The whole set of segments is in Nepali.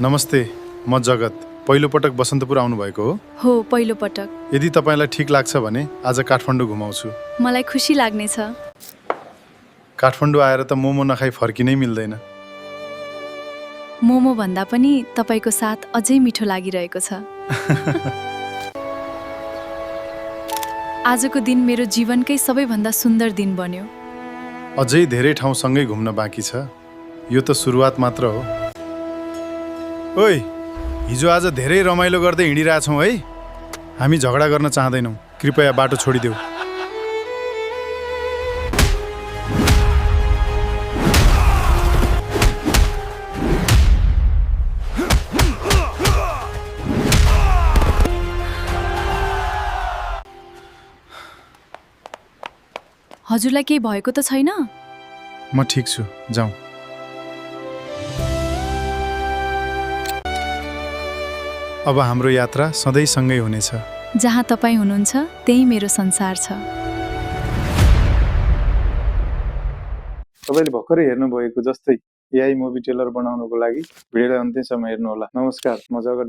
नमस्ते, म जगत। पहिलो पटक बसन्तपुर आउनुभएको हो? हो, पहिलो पटक। यदि तपाईँलाई ठिक लाग्छ भने आज काठमाडौँ घुमाउँछु। मलाई खुसी लाग्नेछ। काठमाडौँ आएर त मोमो नखाई फर्किनै मिल्दैन। मोमो भन्दा पनि तपाईँको साथ अझै मिठो लागिरहेको छ। आजको दिन मेरो जीवनकै सबैभन्दा सुन्दर दिन बन्यो। अझै धेरै ठाउँ सँगै घुम्न बाँकी छ। यो त सुरुवात मात्र हो। ओइ, हिजो आज धेरै रमाइलो गर्दै हिँडिरहेछौँ है। हामी झगडा गर्न चाहदैनौँ। कृपया बाटो छोडिदेऊ। हजुरलाई केही भएको त छैन? म ठिक छु, जाउँ। अब हाम्रो यात्रा सधैँ सँगै हुनेछ। जहाँ तपाईँ हुनुहुन्छ त्यही मेरो संसार छ। तपाईले भर्खरै हेर्नुभएको जस्तै एआई मुभी ट्रेलर बनाउनको लागि भिडियोलाई अन्त्यसम्म हेर्नुहोला। नमस्कार, म जगत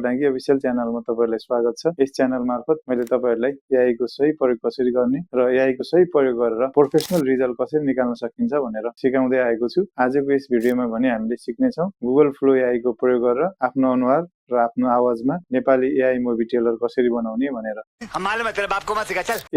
डाङ्गी अफिसियल च्यानलमा तपाईहरुलाई स्वागत छ। यस च्यानल मार्फत मैले तपाईहरुलाई एआई को सही प्रयोग कसरी गर्ने र एआई को सही प्रयोग गरेर प्रोफेसनल रिजल्ट कसरी निकाल्न सकिन्छ भनेर सिकाउँदै आएको छु। आजको यस भिडियोमा भने हामीले सिक्ने छौं गुगल फ्लो एआई को प्रयोग गरेर आफ्नो अनुहार र आफ्नो आवाजमा नेपाली एआई मुभी ट्रेलर कसरी बनाउने भनेर।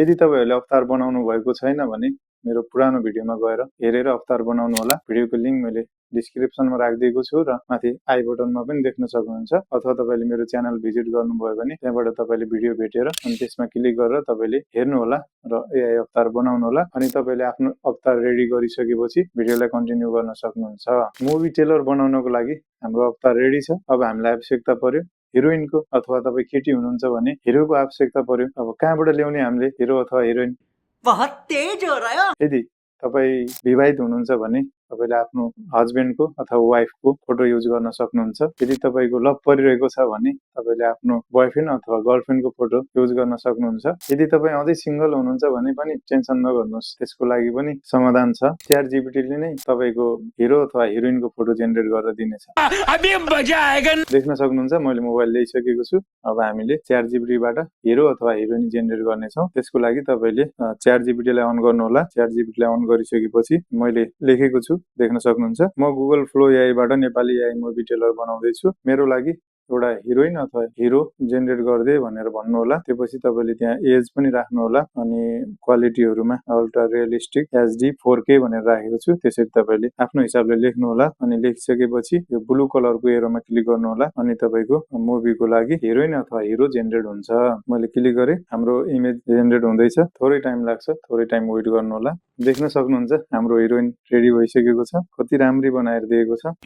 यदि तपाईहरुले अवतार बनाउनु भएको छैन भने मेरो पुरानो भिडियोमा गएर हेरेर अवतार बनाउनु होला। भिडियोको लिंक मैले डिस्क्रिप्सनमा राखिदिएको छु र माथि आई बटनमा पनि देख्न सक्नुहुन्छ। अथवा तपाईले मेरो च्यानल भिजिट गर्नुभयो भने त्यहाँबाट तपाईले भिडियो भेटेर अनि त्यसमा क्लिक गरेर तपाईले हेर्नु होला र एआई अवतार बनाउनु होला। अनि तपाईले आफ्नो अवतार रेडी गरिसकेपछि भिडियोलाई कन्टिन्यू गर्न सक्नुहुन्छ। मुभी ट्रेलर बनाउनको लागि हाम्रो अवतार रेडी छ। अब हामीलाई आवश्यकता पर्यो हिरोइनको, अथवा तपाई केटी हुनुहुन्छ भने हिरोको आवश्यकता पर्यो। अब कहाँबाट ल्याउने हामीले हिरो अथवा हिरोइन? बहुत तेज हो रहा है। यदि तपाई विवाहित हुनुहुन्छ भने तपाईले आफ्नो हस्बेन्डको अथवा वाइफको फोटो युज गर्न सक्नुहुन्छ। यदि तपाईको लभ परिरहेको छ भने तपाईले आफ्नो बोयफ्रेन्ड अथवा गर्लफ्रेन्डको फोटो युज गर्न सक्नुहुन्छ। यदि तपाई अझै सिंगल हुनुहुन्छ भने पनि टेन्सन नगर्नुहोस्, त्यसको लागि पनि समाधान छ। च्याट जीपीटीले नै तपाईको हिरो अथवा हिरोइनको फोटो जेनेरेट गरेर दिनेछ। अभी मजा आएगा। देख्न सक्नुहुन्छ मैले मोबाइल ल्याइसकेको छु। अब हामीले च्याट जीपीटीबाट हिरो अथवा हिरोइन जेनेरेट गर्नेछौँ। त्यसको लागि तपाईले च्याट जीपीटीलाई अन गर्नु होला। च्याट जीपीटीलाई अन गरिसकेपछि मैले लेखेको छु, देख्न सक्नुहुन्छ। म गुगल फ्लो एआईबाट नेपाली एआई मुभी ट्रेलर बनाउँदै छु। मेरो लागि एउटा हिरोइन अथवा हिरो जेनेरेट गर्दै भनेर भन्नु होला। त्यसपछि तपाईले त्यहाँ एज पनि राख्नु होला अनि क्वालिटीहरुमा अल्ट्रा रियलिस्टिक एचडी 4K भनेर राखेको छु। त्यसरी तपाईले आफ्नो हिसाबले लेख्नु होला अनि लेखिसकेपछि यो ब्लू कलरको एरोमा क्लिक गर्नु होला अनि तपाईको मुभीको लागि हिरोइन अथवा हिरो जेनेरेट हुन्छ। मैले क्लिक गरे, हाम्रो इमेज जेनेरेट हुँदैछ। थोरै टाइम लाग्छ, थोरै टाइम वेट गर्नु होला। देख्न सक्नुहुन्छ हाम्रो हिरोइन रेडी भइसकेको छ। कति राम्ररी बनाएर दिएको छ।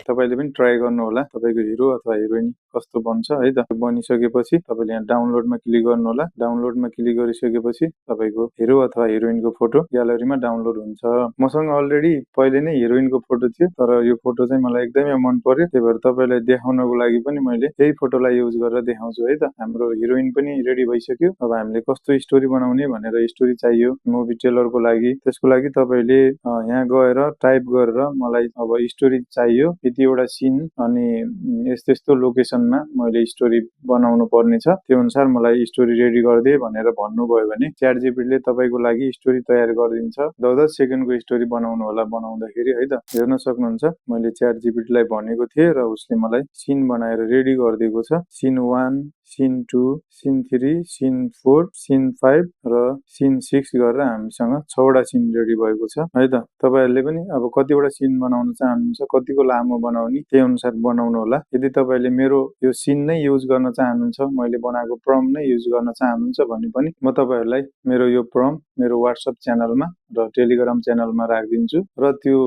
तपाईले पनि ट्राई गर्नु होला तपाईको हिरो अथवा हिरोइन कस्तो बन्छ है त। बनिसकेपछि तपाईले यहाँ डाउनलोडमा क्लिक गर्नु होला। डाउनलोडमा क्लिक गरिसकेपछि तपाईको हिरो अथवा हिरोइनको फोटो ग्यालरीमा डाउनलोड हुन्छ। मसँग अलरेडी पहिले नै हिरोइनको फोटो थियो, तर यो फोटो चाहिँ मलाई एकदमै मन पर्यो। त्यही भएर तपाईलाई देखाउनको लागि पनि मैले यही फोटोलाई युज गरेर देखाउँछु है त। हाम्रो हिरोइन पनि रेडी भइसक्यो। अब हामीले कस्तो स्टोरी बनाउने भनेर स्टोरी चाहियो मुभी ट्रेलरको लागि। त्यसको लागि तपाईले यहाँ गएर टाइप गरेर मलाई अब स्टोरी चाहियो, यतिवटा सीन अनि यस्तो यस्तो लोकेसनमा मैले स्टोरी बनाउनु पर्ने छ, त्यो अनुसार मलाई स्टोरी रेडी गरिदे भनेर भन्नुभयो भने च्याट जीपीटीले तपाईको लागि स्टोरी तयार गरिदिन्छ। 10-10 सेकेन्डको स्टोरी बनाउनु होला बनाउँदाखेरि है त। हेर्न सक्नुहुन्छ मैले च्याट जीपीटीलाई भनेको थिएँ र उसले मलाई सीन बनाएर रेडी गरिदिएको छ। Scene 1, scene 2, scene 3, scene 4, scene 5 र सीन 6 गरेर हामीसँग 6 वटा सीन रेडी भएको छ है त। तपाईहरुले पनि अब कतिवटा सीन बनाउन चाहनुहुन्छ, कतिको लामो बनाउने त्यही अनुसार बनाउनु होला। यदि तपाईले मेरो यो सीन नै युज गर्न चाहनुहुन्छ, मैले बनाएको प्रम्प्ट नै युज गर्न चाहनुहुन्छ भने पनि म तपाईहरुलाई मेरो यो प्रम्प्ट मेरो WhatsApp च्यानलमा र टेलिग्राम च्यानलमा राखिदिन्छु र त्यो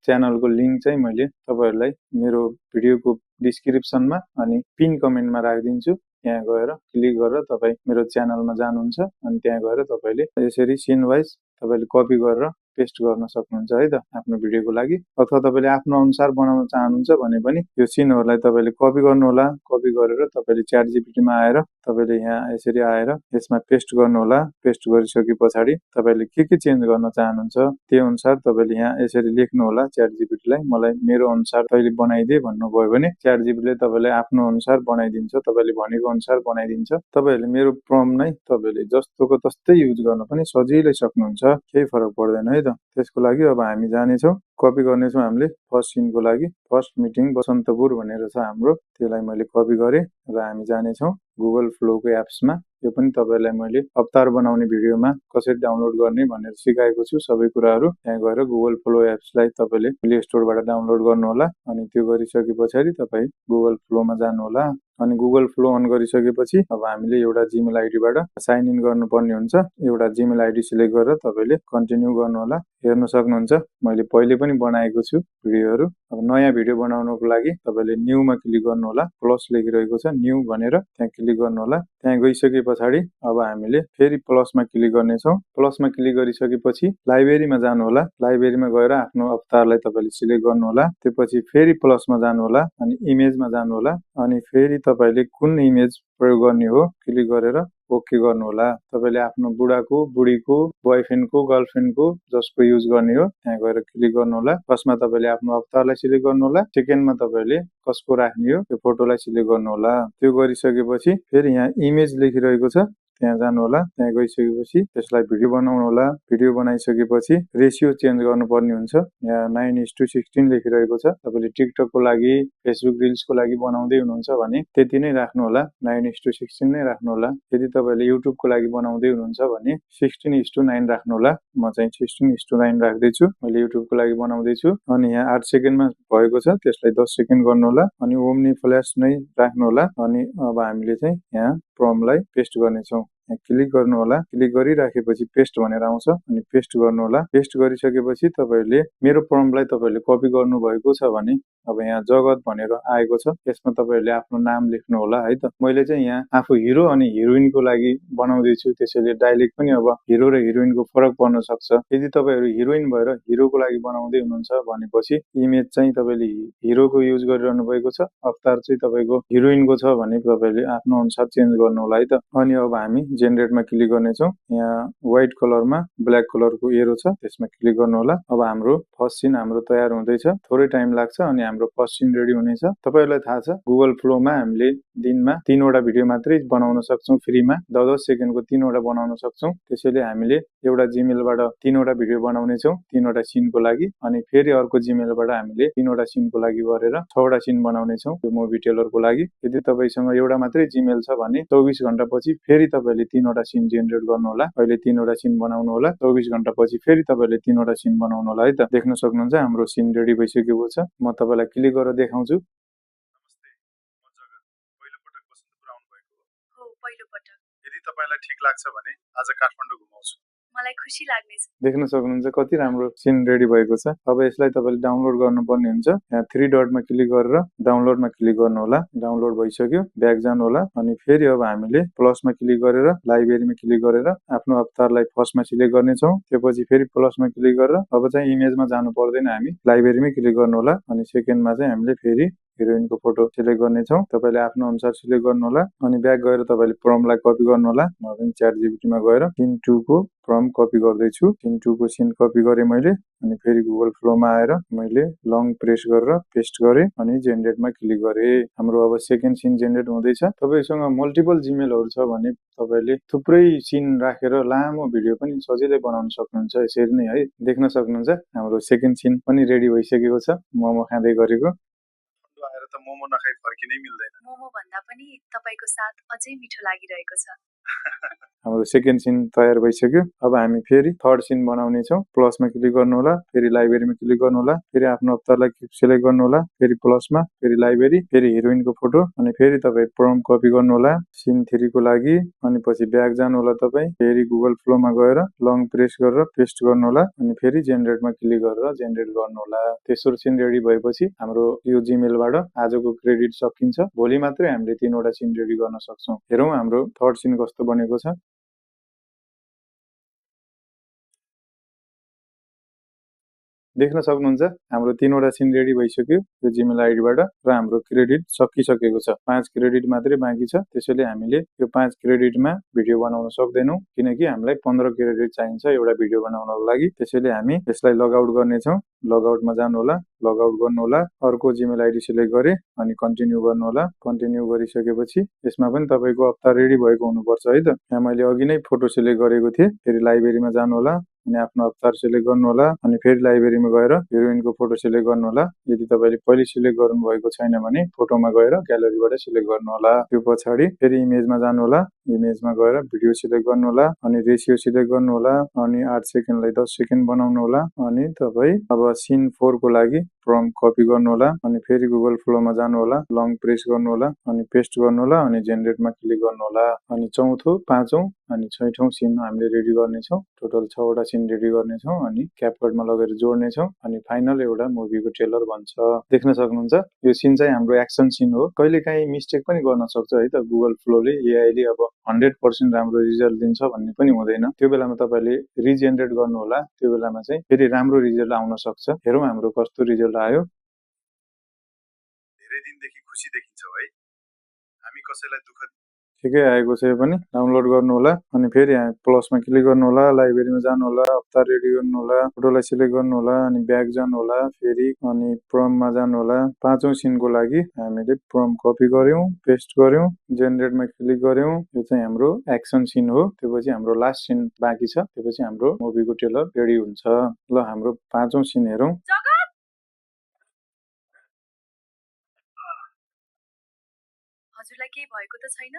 च्यानलको लिंक चाहिँ मैले तपाईहरुलाई मेरो भिडियोको डिस्क्रिप्सनमा अनि पिन कमेन्टमा राखिदिन्छु। त्यहाँ गएर क्लिक गरेर तपाई मेरो च्यानलमा जानुहुन्छ अनि त्यहाँ गएर तपाईले यसरी सीन वाइज तपाईले कपी गरेर पेस्ट गर्न सक्नुहुन्छ है त आफ्नो भिडियोको लागि। अथवा तपाईँले आफ्नो अनुसार बनाउन चाहनुहुन्छ भने पनि यो सिनहरूलाई तपाईँले कपी गर्नुहोला। कपी गरेर तपाईँले च्याट जिपिटीमा आएर तपाईँले यहाँ यसरी आएर यसमा पेस्ट गर्नुहोला। पेस्ट गरिसके पछाडि तपाईँले के चेन्ज गर्न चाहनुहुन्छ त्यो अनुसार तपाईँले यहाँ यसरी लेख्नुहोला च्याट जिपिटीलाई, मलाई मेरो अनुसार तैँले बनाइदे भन्नुभयो भने च्याट जिपिटीले तपाईँलाई आफ्नो अनुसार बनाइदिन्छ, तपाईँले भनेको अनुसार बनाइदिन्छ। तपाईँहरूले मेरो प्रम्प्ट नै तपाईँले जस्तोको तस्तै युज गर्न पनि सजिलै सक्नुहुन्छ, केही फरक पर्दैन है त। त्यसको लागि अब हामी जानेछौँ, कपी गर्नेछौँ हामीले फर्स्ट सिनको लागि। फर्स्ट मिटिङ बसन्तपुर भनेर छ हाम्रो, त्यसलाई मैले कपी गरेँ र हामी जानेछौँ गुगल फ्लोको एप्समा। यो पनि तपाईँलाई मैले अवतार बनाउने भिडियोमा कसरी डाउनलोड गर्ने भनेर सिकाएको छु सबै कुराहरू। त्यहाँ गएर गुगल फ्लो एप्सलाई तपाईँले प्ले स्टोरबाट डाउनलोड गर्नुहोला। अनि त्यो गरिसके पछाडि तपाईँ गुगल फ्लोमा जानुहोला। अनि गुगल फ्लो अन गरिसकेपछि अब हामीले एउटा जिमेल आइडीबाट साइन इन गर्नुपर्ने हुन्छ। एउटा जिमेल आइडी सिलेक्ट गरेर तपाईँले कन्टिन्यू गर्नुहोला। हेर्न सक्नुहुन्छ मैले पहिले पनि बनाएको छु भिडियोहरू। अब नयाँ भिडियो बनाउनको लागि तपाईँले न्यूमा क्लिक गर्नुहोला, प्लस लेखिरहेको छ न्यू भनेर, त्यहाँ क्लिक गर्नुहोला। त्यहाँ गइसके पछाडि अब हामीले फेरि प्लसमा क्लिक गर्नेछौँ। प्लसमा क्लिक गरिसकेपछि लाइब्रेरीमा जानुहोला। लाइब्रेरीमा गएर आफ्नो अवतारलाई तपाईँले सिलेक्ट गर्नुहोला। त्यसपछि फेरि प्लसमा जानुहोला अनि इमेजमा जानुहोला। अनि फेरि तपाईँले कुन इमेज प्रयोग गर्ने हो क्लिक गरेर ओके गर्नुहोला। तपाईँले आफ्नो बुढाको, बुढीको, बोयफ्रेन्डको, गर्लफ्रेन्डको जसको युज गर्ने हो त्यहाँ गएर क्लिक गर्नुहोला। फर्स्टमा तपाईँले आफ्नो अवतारलाई सिलेक्ट गर्नुहोला। सेकेन्डमा तपाईँले कसको राख्ने हो त्यो फोटोलाई सिलेक्ट गर्नुहोला। त्यो गरिसकेपछि फेरि यहाँ इमेज लेखिरहेको छ त्यहाँ जानुहोला। त्यहाँ गइसकेपछि त्यसलाई भिडियो बनाउनु होला। भिडियो बनाइसकेपछि रेसियो चेन्ज गर्नुपर्ने हुन्छ। यहाँ 9:16 लेखिरहेको छ। तपाईँले टिकटकको लागि, फेसबुक रिल्सको लागि बनाउँदै हुनुहुन्छ भने त्यति नै राख्नु होला, 9:16 नै राख्नु होला। यदि तपाईँले युट्युबको लागि बनाउँदै हुनुहुन्छ भने 16:9 राख्नु होला। म चाहिँ 16:9 राख्दैछु, मैले युट्युबको लागि बनाउँदैछु। अनि यहाँ 8 सेकेन्डमा भएको छ, त्यसलाई 10 सेकेन्ड गर्नु होला। अनि ओम्नी फ्ल्यास नै राख्नु होला। अनि अब हामीले चाहिँ यहाँ प्रम्प्टलाई पेस्ट गर्नेछौँ। यहाँ क्लिक गर्नु होला। क्लिक गरिराखेपछि पेस्ट भनेर आउँछ अनि पेस्ट गर्नु होला। पेस्ट गरिसकेपछि तपाईँले मेरो प्रम्प्टलाई तपाईँले कपी गर्नुभएको छ भने अब यहाँ जगत भनेर आएको छ, यसमा तपाईँहरूले आफ्नो नाम लेख्नु होला है त। मैले चाहिँ यहाँ आफू हिरो अनि हिरोइनको लागि बनाउँदैछु, त्यसैले डाइलेक्ट पनि अब हिरो र हिरोइनको फरक पर्न सक्छ। यदि तपाईँहरू हिरोइन भएर हिरोको लागि बनाउँदै हुनुहुन्छ भनेपछि इमेज चाहिँ तपाईँले हिरोको युज गरिरहनु भएको छ, अवतार चाहिँ तपाईँको हिरोइनको छ भने तपाईँले आफ्नो अनुसार चेन्ज गर्नु होला है त। अनि अब हामी जेनरेटमा क्लिक गर्नेछौँ। यहाँ व्हाइट कलरमा ब्ल्याक कलरको एरो छ, त्यसमा क्लिक गर्नु होला। अब हाम्रो फर्स्ट सिन हाम्रो तयार हुँदैछ, थोरै टाइम लाग्छ अनि हाम्रो फर्स्ट सिन रेडी हुनेछ। तपाईँहरूलाई थाहा छ गुगल फ्लोमा हामीले दिनमा 3 वटा भिडियो मात्रै बनाउन सक्छौँ, फ्रीमा 10-10 सेकेन्डको 3 वटा बनाउन सक्छौँ। त्यसैले हामीले एउटा जिमेलबाट 3 वटा भिडियो बनाउनेछौँ 3 वटा सिनको लागि। अनि फेरि अर्को जिमेलबाट हामीले 3 वटा सिनको लागि गरेर 6 वटा सिन बनाउनेछौँ त्यो मुभी टेलरको लागि। यदि तपाईँसँग एउटा मात्रै जिमेल छ भने 24 घण्टा पछि फेरि तपाईँले 3 वटा सिन जेनरेट गर्नु होला। अहिले 3 वटा सिन बनाउनु होला, 24 घण्टा पछि फेरि तपाईँले 3 वटा सिन बनाउनु होला है त। देख्न सक्नुहुन्छ हाम्रो सिन रेडी भइसकेको छ। म तपाईँलाई क्लिक गरेर देखाउँछु। नमस्ते, म जगत। पहिलोपटक बसन्तपुर आउनुभएको हो? हो, पहिलोपटक। यदि तपाईँलाई ठिक लाग्छ भने आज काठमाडौँ घुमाउँछु। मलाई खुसी लाग्नेछ। देख्न सक्नुहुन्छ कति राम्रो सिन रेडी भएको छ। अब यसलाई तपाईँले डाउनलोड गर्नुपर्ने हुन्छ। यहाँ 3 डटमा क्लिक गरेर डाउनलोडमा क्लिक गर्नु होला। डाउनलोड भइसक्यो, ब्याक जानु होला। अनि फेरि अब हामीले प्लसमा क्लिक गरेर लाइब्रेरीमा क्लिक गरेर आफ्नो अवतारलाई फर्स्टमा सिलेक्ट गर्नेछौँ। त्यसपछि फेरि प्लसमा क्लिक गरेर अब चाहिँ इमेजमा जानु पर्दैन, हामी लाइब्रेरीमै क्लिक गर्नु होला। अनि सेकेन्डमा चाहिँ हामीले फेरि हिरोइनको फोटो सिलेक्ट गर्नेछौँ। तपाईँले आफ्नो अनुसार सिलेक्ट गर्नु होला। अनि ब्याक गएर तपाईँले प्रम्प्टलाई कपी गर्नु होला। म पनि च्याट जिपिटीमा गएर सिन 2 को प्रम्प्ट कपी गर्दैछु। सिन 2 को सिन कपी गरेँ मैले। अनि फेरि गुगल फ्लोमा आएर मैले लङ प्रेस गरेर पेस्ट गरेँ अनि जेनरेटमा क्लिक गरेँ। हाम्रो अब सेकेन्ड सिन जेनरेट हुँदैछ। तपाईँसँग मल्टिपल जिमेलहरू छ भने तपाईँले थुप्रै सिन राखेर लामो भिडियो पनि सजिलै बनाउन सक्नुहुन्छ। यसरी नै है, देख्न सक्नुहुन्छ हाम्रो सेकेन्ड सिन पनि रेडी भइसकेको छ, मोमो खाँदै गरेको। आएर त मोमो नखाइ फर्किनै मिल्दैन। मोमो भन्दा पनि तपाईँको साथ अझै मिठो लागिरहेको छ। हाम्रो सेकेन्ड सिन तयार भइसक्यो। अब हामी फेरि थर्ड सिन बनाउने छौँ। प्लसमा क्लिक गर्नु होला, फेरि लाइब्रेरीमा क्लिक गर्नु होला, फेरि आफ्नो अवतारलाई सिलेक्ट गर्नु होला, फेरि प्लसमा, फेरि लाइब्रेरी, फेरि हिरोइनको फोटो, अनि फेरि तपाईँ प्रम्प्ट कपी गर्नु होला सिन 3 को लागि। अनि पछि ब्याक जानु होला, तपाईँ फेरि गुगल फ्लोमा गएर लङ प्रेस गरेर पेस्ट गर्नु होला। अनि फेरि जेनरेटमा क्लिक गरेर जेनरेट गर्नु होला। तेस्रो सिन रेडी भएपछि हाम्रो यो जिमेलबाट आजको क्रेडिट सकिन्छ। भोलि मात्रै हामीले 3 वटा सिन रेडी गर्न सक्छौँ। हेरौँ हाम्रो थर्ड सिन कस्तो बनेको छ। देख्न सक्नुहुन्छ हाम्रो 3वटा सिन रेडी भइसक्यो यो जीमेल आइडीबाट र हाम्रो क्रेडिट सकिसकेको छ 5 क्रेडिट मात्रै बाँकी छ त्यसैले हामीले यो 5 क्रेडिटमा भिडियो बनाउन सक्दैनौं किनकि हामीलाई 15 क्रेडिट चाहिन्छ एउटा भिडियो बनाउनको लागि त्यसैले हामी यसलाई लग आउट गर्नेछौं लग आउटमा जानु होला लग आउट गर्नु होला अर्को जीमेल आइडी सिलेक्ट गरे अनि कन्टिन्यू गर्नु होला कन्टिन्यू गरिसकेपछि यसमा पनि तपाईको अवतार रेडी भएको हुनुपर्छ है त यहाँ मैले अघि नै फोटो सिलेक्ट गरेको थिए फेरि लाइब्रेरीमा जानु होला अनि आफ्नो अवतार सिलेक्ट गर्नु होला अनि फेरि लाइब्रेरीमा गएर हिरोइनको फोटो सिलेक्ट गर्नु होला यदि तपाईले पहिले सिलेक्ट गर्नु भएको छैन भने फोटोमा गएर ग्यालरीबाट सिलेक्ट गर्नु होला त्यो पछाडी फेरि इमेजमा जानु होला इमेजमा गएर भिडियो सिलेक्ट गर्नु होला अनि रेशियो सिलेक्ट गर्नु होला अनि 8 सेकेन्डलाई 10 सेकेन्ड बनाउनु होला अनि तपाई अब सिन 4 को लागि प्रम्प्ट कपी गर्नु होला अनि फेरि गुगल फ्लोमा जानु होला लङ प्रेस गर्नु होला अनि पेस्ट गर्नु होला अनि जेनेरेटमा क्लिक गर्नु होला अनि चौथो पाँचौं अनि छैठौं सिन हामीले रेडी गर्ने छौं टोटल 6 वटा सिन रेडी गर्ने छौं अनि क्यापकटमा लगेर जोड्ने छौं अनि फाइनल एउटा मुभीको ट्रेलर बन्छ देख्न सक्नुहुन्छ यो सिन चाहिँ हाम्रो एक्सन सिन हो कहिलेकाहीँ मिस्टेक पनि गर्न सक्छ है त गुगल फ्लोले एआई ले अब 100% राम्रो रिजल्ट दिन्छ भन्ने पनि हुँदैन त्यो बेलामा तपाईले रिजेनेरेट गर्नु होला त्यो बेलामा चाहिँ फेरि राम्रो रिजल्ट आउन सक्छ हेरौं हाम्रो कस्तो रिजल्ट आयो धेरै दिनदेखि खुसी देखिन्छौ है हामी कसैलाई दुःख ठिकै आएको छ यो पनि डाउनलोड गर्नु होला अनि फेरि प्लसमा क्लिक गर्नु होला लाइब्रेरीमा जानु होला अवतार रेडी गर्नु होला फोटोलाई सिलेक्ट गर्नु होला अनि ब्याक जानु होला फेरि अनि प्रम्प्टमा जानु होला पाँचौं सिनको लागि हामीले प्रम्प्ट कपी गर्यौं पेस्ट गर्यौं जेनेरेटमा क्लिक गर्यौं यो चाहिँ हाम्रो एक्सन सिन हो त्यसपछि हाम्रो लास्ट सिन बाँकी छ त्यसपछि हाम्रो मुभीको ट्रेलर रेडी हुन्छ ल हाम्रो पाँचौं सिन हेरौं हजुरलाई केही भएको त छैन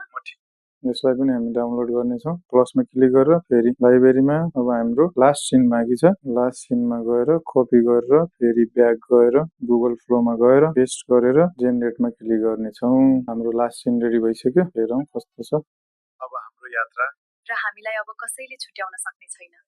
यसलाई पनि हामी डाउनलोड गर्नेछौं प्लसमा क्लिक गरेर फेरि लाइब्रेरीमा अब हाम्रो लास्ट सिन बाँकी छ लास्ट सिनमा गएर कपी गरेर फेरि ब्याक गएर गुगल फ्लोमा गएर पेस्ट गरेर जेनेरेटमा क्लिक गर्नेछौं हाम्रो लास्ट सिन रेडी भइसक्यो हेरौं कस्तो छ अब हाम्रो यात्रा र हामीलाई अब कसैले छुट्याउन सक्ने छैन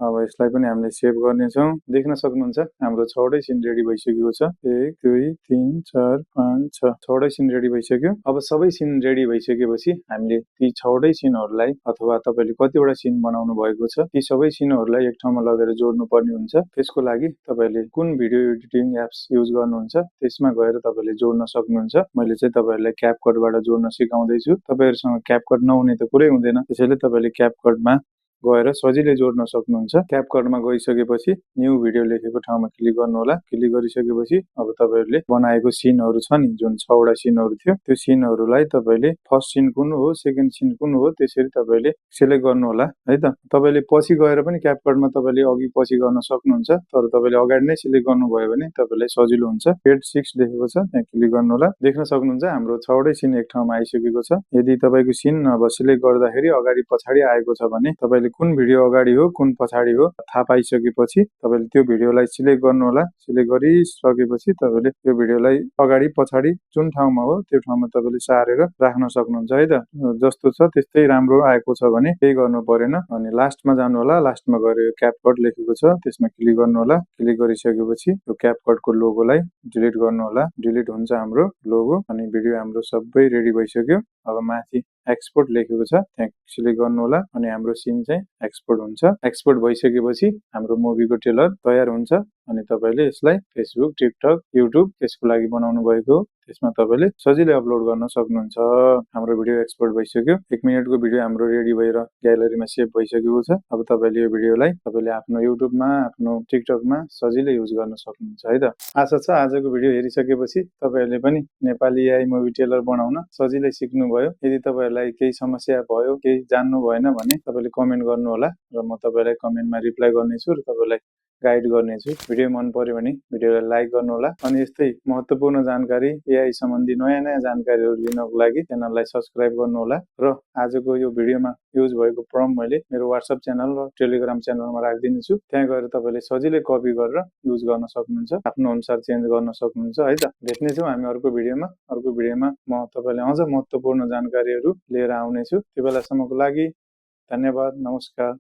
अब यसलाई पनि हामीले सेभ गर्नेछौं देख्न सक्नुहुन्छ हाम्रो 6वटै सिन रेडी भइसकेको छ 1 2 3 4 5 6 6वटै सिन रेडी भइसक्यो अब सबै सिन रेडी भइसकेपछि हामीले ती 6वटै सिनहरुलाई अथवा तपाईले कतिवटा सिन बनाउनु भएको छ ती सबै सिनहरुलाई एक ठाउँमा लगेर जोड्नु पर्ने हुन्छ त्यसको लागि तपाईले कुन भिडियो एडिटिङ एप्स युज गर्नुहुन्छ त्यसमा गएर तपाईले जोड्न सक्नुहुन्छ मैले चाहिँ तपाईहरुलाई क्यापकटबाट जोड्न सिकाउँदै छु तपाईहरुसँग क्यापकट नहुने त कुरै हुँदैन त्यसैले तपाईले क्यापकटमा गएर सजिलै जोड्न सक्नुहुन्छ क्यापकटमा गइसकेपछि न्यू भिडियो लेखेको ठाउँमा क्लिक गर्नु होला क्लिक गरिसकेपछि अब तपाईहरुले बनाएको सिनहरु छ नि जुन 6 वटा सिनहरु थियो त्यो सिनहरुलाई तपाईले फर्स्ट सिन कुन हो सेकेन्ड सिन कुन हो त्यसरी तपाईले सिलेक्ट गर्नु होला है त तपाईले पछि गएर पनि क्यापकटमा तपाईले अघि पछि गर्न सक्नुहुन्छ तर तपाईले अगाडि नै सिलेक्ट गर्नुभयो भने तपाईलाई सजिलो हुन्छ पेड 6 लेखेको छ त्यहाँ क्लिक गर्नु होला देख्न सक्नुहुन्छ हाम्रो 6 वटै सिन एक ठाउँमा आइसकेको छ यदि तपाईको सिन अब सिलेक्ट गर्दाखेरि अगाडि पछाडी आएको छ भने तपाईले कुन भिडियो अगाडि हो कुन पछाडी हो थाहा पाइसकेपछि तपाईले त्यो भिडियोलाई सिलेक्ट गर्नु होला सिलेक्ट गरिसकेपछि तपाईले त्यो भिडियोलाई अगाडि पछाडी जुन ठाउँमा हो त्यो ठाउँमा तपाईले सारेर राख्न सक्नुहुन्छ है त जस्तो छ त्यस्तै राम्रो आएको छ भने केही गर्नु परेन अनि लास्टमा जानु होला लास्टमा गएर क्यापकट लेखेको छ त्यसमा क्लिक गर्नु होला क्लिक गरिसकेपछि यो क्यापकटको लोगोलाई डिलिट गर्नु होला डिलिट हुन्छ हाम्रो लोगो अनि भिडियो हाम्रो सबै रेडी भइसक्यो अब माथि एक्सपोर्ट लेखेको छ त्यहाँ सिलेक्ट गर्नु होला अनि हाम्रो सिन चाहिँ एक्सपोर्ट हुन्छ एक्सपोर्ट भइसकेपछि हाम्रो मुभीको ट्रेलर तयार हुन्छ अनि तपाईले यसलाई फेसबुक टिकटक युट्युब त्यसको लागि बनाउनु भएको त्यसमा तपाईले सजिलै अपलोड गर्न सक्नुहुन्छ हाम्रो भिडियो एक्सपोर्ट भइसक्यो 1 मिनेटको भिडियो हाम्रो रेडी भएर ग्यालरीमा सेभ भइसकेको छ अब तपाईले यो भिडियोलाई तपाईले आफ्नो युट्युबमा आफ्नो टिकटकमा सजिलै युज गर्न सक्नुहुन्छ है त आशा छ आजको भिडियो हेरिसकेपछि तपाईहरुले पनि नेपाली एआई मुभी ट्रेलर बनाउन सजिलै सिक्नु भयो यदि तपाईहरुलाई केही समस्या भयो केही जान्नु भएन भने तपाईले कमेन्ट गर्नु होला र म तपाईलाई कमेन्टमा रिप्लाई गर्नेछु र तपाईलाई गाइड गर्नेछु भिडियो मन पर्यो भने भिडियोलाई लाइक गर्नु होला अनि यस्तै महत्त्वपूर्ण जानकारी एआई सम्बन्धी नयाँ जानकारीहरु लिनको लागि च्यानललाई सब्स्क्राइब गर्नु होला र आजको यो भिडियोमा युज भएको प्रम्प्ट मैले मेरो WhatsApp च्यानल र टेलिग्राम च्यानलमा राखिदिने छु त्यहाँ गएर तपाईले सजिलै कपी गरेर युज गर्न सक्नुहुन्छ आफ्नो अनुसार चेन्ज गर्न सक्नुहुन्छ है त भेट्ने छौं हामी अर्को भिडियोमा म तपाईलाई अझ महत्त्वपूर्ण जानकारीहरु लिएर आउने छु त्यो बेलासम्मको लागि धन्यवाद नमस्कार